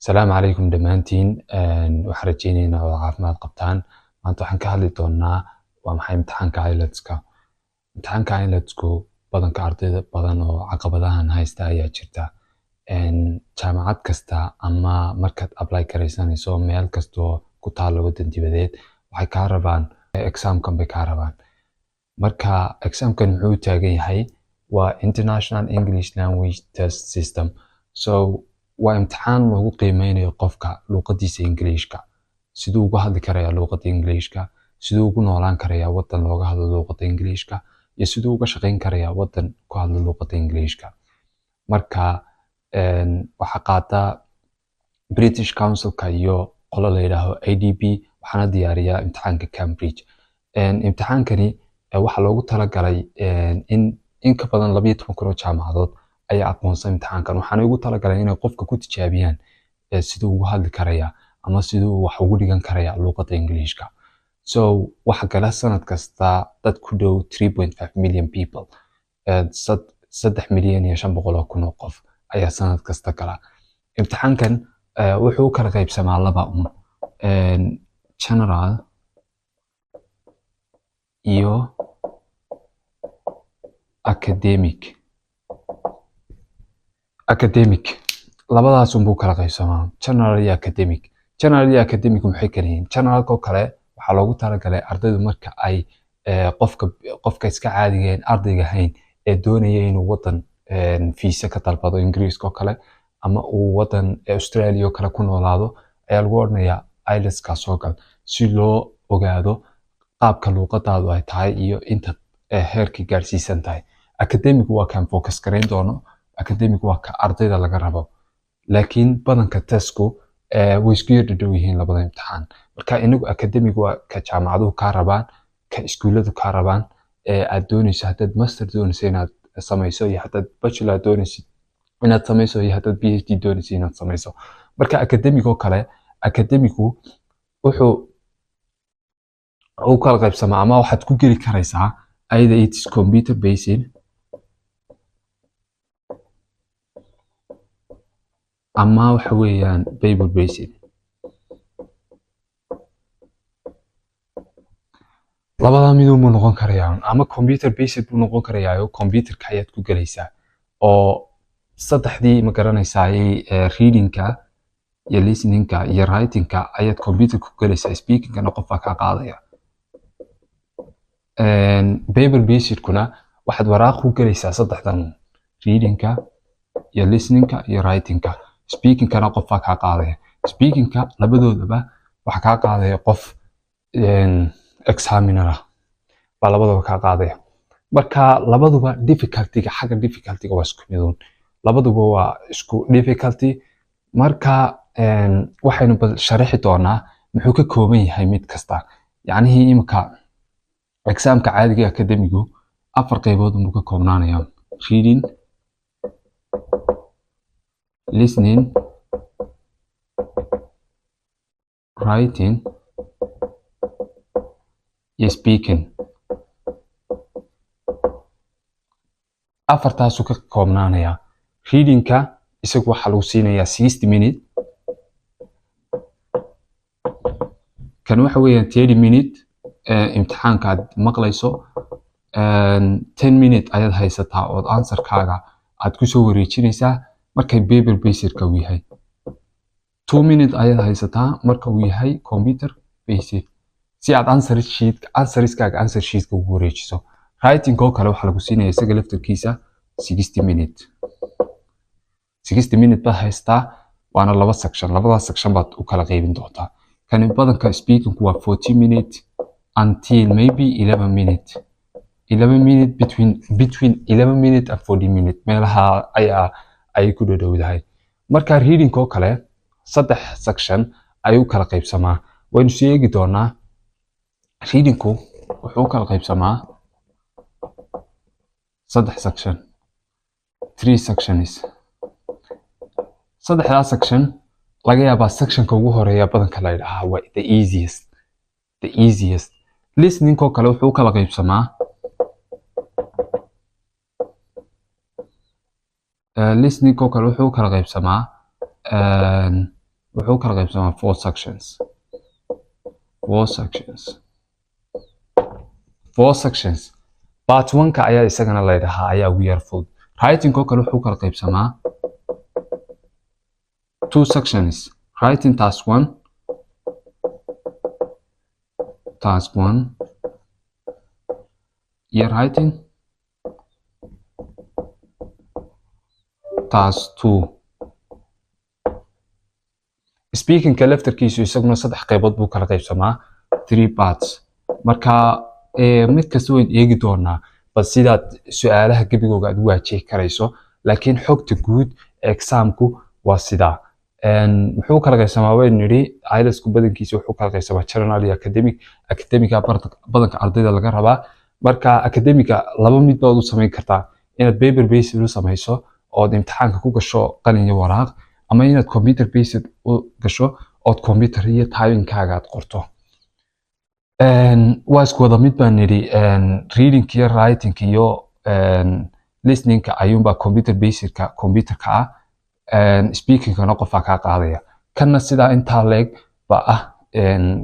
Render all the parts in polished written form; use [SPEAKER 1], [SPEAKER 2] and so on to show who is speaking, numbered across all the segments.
[SPEAKER 1] Asalaamu calaykum dhammaantiin. Waxaan rajeyneynaa oo caafimaad qabtaan. Maanta waxaan ka hadli doonaa waa maxay imtixaanka IELTS-ka. Imtixaanka IELTS-ku badanka ardayda badan oo caqabadahan haysta ayaa jirta. Jaamacad kasta ama markaad apply garaysanayso meel kastoo ku taalo waddan dibadeed, waxay kaa rabaan examkan bay kaa rabaan. Marka examkan muxuu u taagan yahay? Waa International English Language Test System. So waa imtixaan lagu qiimeynayo qofka luqadiisa Ingiliishka, siduu uga hadli karayaa luqadda Ingiliishka, siduu ugu noolaan karayaa waddan looga hadlo luqadda Ingiliishka, iyo siduu uga shaqeyn karayaa waddan ku hadlo luqadda Ingiliishka. Marka waxaa qaata British Council-ka iyo qolo la yidhaaho IDP, waxaana diyaariyaa imtixaanka Cambridge. Imtixaankani waxaa loogu talagalay in ka badan 12,000 oo jaamacadood ayaa aqoonsan imtixaankan, waxaana ugu talagalay inay qofka ku tijaabiyaan siduu ugu hadli karayaa ama siduu wax ugu dhigan karayaa luqadda Ingiliishka. So waxa gala sanad kasta dad ku dhow 3.5 million people, 3,500,000 oo qof ayaa sanad kasta gala imtixaankan. Wuxuu u kala qaybsamaa laba un: general iyo academic. Academic, labadaas unbuu kala qaybsamaa, general iyo academic. General iyo academic maxay kala yihiin? Generalka oo kale waxaa loogu talagalay ardaydu marka ay qofka iska caadiga ardayga ahayn ee doonaya inuu wadan fiisa ka dalbado, Ingiriiska oo kale, ama uu wadan Australia oo kale ku noolaado, ayaa lagu odhanayaa IELTS-ka soo gal si loo ogaado qaabka luuqadaadu ay tahay iyo inta heerka gaarsiisan tahay. Academic waa kan focus garayn doono. Academic waa ka ardayda laga rabo, laakiin badanka testku way isku yar dhadhow yihiin labada imtixaan. Marka inagu academic waa ka jaamacaduhu kaa rabaan, ka iskuulladu kaa rabaan, aad doonayso haddaad master doonayso inaad samayso, iyo haddaad bachelor doonaysid inaad samayso, iyo haddaad PhD doonaysid inaad samayso. Marka academic oo kale, academicu wuxuu u kala qaybsamaa ama waxaad ku geli karaysaa either it is computer based ama waxa weeyaan paper based. Labada midun buu noqon karayaa: ama computer based buu noqon karayaa oo computerka ayaad ku gelaysaa oo saddexdii, ma garanaysaa, readingka iyo listeningka iyo writingka ayaad computer ku gelaysaa, speakingkana qof baa kaa qaadaya. Paper basedkuna waxaad waraaq ku gelaysaa saddexdan: readingka iyo listeningka iyo writingka. Speakingkana qof baa kaa qaadaya. Speakingka labadoodaba waxaa kaa qaadaya qof examiner ah baa labadaba kaa qaadaya. Marka labaduba difficultyga, xagga difficultyga waa isku miduun, labaduba waa isku difficulty. Marka waxaynu bal sharaxi doonaa muxuu ka kooban yahay mid kasta. Yacnihii imika examka caadiga academigu afar qaybood unbuu ka koobnaanaya: reading, listening, writing iyo speaking. Afartaasuu ka koobnaanayaa. Readingka isagu waxaa lagu siinayaa 60 minute. Kan waxa weeyaan 30 minute imtixaanka aad maqlayso, 10 minute ayaad haysataa ood answerkaaga aad kusoo wareejinaysaa markay paper basedka uu yahay. 2 minute ayaad haysataa marka uu yahay computer based si aad answer sheet, answerskaaga answer sheetka ugu wareejiso. Writing oo kale waxaa lagu siinaya isaga laftarkiisa 60 minute. 60 minute baad haystaa, waana laba section. Labadaas section baad u kala qaybin doontaa. Kani badanka speakingku waa 40 minute until maybe 11 minute, 11 minute, between 11 minute and 40 minute meelaha ayaa ayay ku dhadhowdahay. Marka reading oo kale saddex section ayuu kala qaybsamaa, waynu sii eegi doonaa. Readingku wuxuu u kala qaybsamaa saddex section, three sections. Saddexdaa section laga yaabaa sectionka ugu horeeya badanka la yidhaahaa waa the easiest, the easiest. Listening oo kale wuxuu u kala qaybsamaa listening oo kale wuxuu u kala qaybsamaa Wuxuu kala qaybsamaa four sections, four sections, four sections. Part one-ka ayaa isagana la yidhahaa ayaa ugu yar fudud. Writing oo kale wuxuu kala qaybsamaa two sections: writing task one, task one iyo writing task two. Speakingka laftarkiisu isaguna saddex qaybood buu kala qaybsamaa, three parts. Marka mid kasta wayn eegi doonaa bal sidaad su-aalaha gebigooga aad u waajihi karayso, laakiin xogta guud examku waa sidaa. Muxuu kala qaybsamaa waynu nidhi? IELTS-ku badankiisa wuxuu kala qaybsamaa general iyo academic. Academica badanka ardayda laga rabaa. Marka academica laba mid baad u samayn kartaa: inaad paper based u samayso ood imtixaanka ku gasho qalin iyo waraaq, ama inaad computer based u gasho ood computer iyo typingkaaga aad qorto. Waa isku wada mid baan nidhi. Reading iyo writing iyo listeningka ayuunbaa computer basedka computerka ah, speakingkana qofaa kaa qaadaya. Kanna sidaa intaa leeg ba ah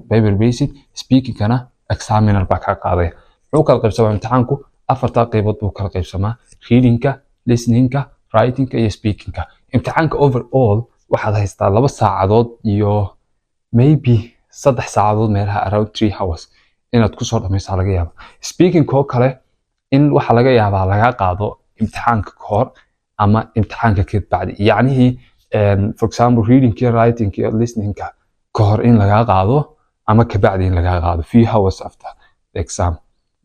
[SPEAKER 1] paper based, speakingkana examiner baa kaa qaadaya. Muxuu kala qaybsamaa imtixaanku? Afartaa qaybood buu kala qaybsamaa: readingka, listeningka, writingka iyo speakingka. Imtixaanka overall waxaad haystaa 2 saacadood iyo maybe 3 saacadood meelaha, around 3 hours inaad kusoo dhamaysaa laga yaaba. Speaking oo kale in waxa laga yaabaa laga qaado imtixaanka ka hor ama imtixaanka ka bacdi, yacnihii for example reading iyo writing iyo listeningka ka hor in lagaa qaado ama ka bacdi in lagaa qaado, few hours after the exam.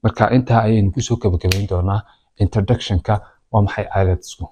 [SPEAKER 1] Marka intaa ayaynu kusoo gabagabayn doonaa introductionka waa maxay IELTS-ku.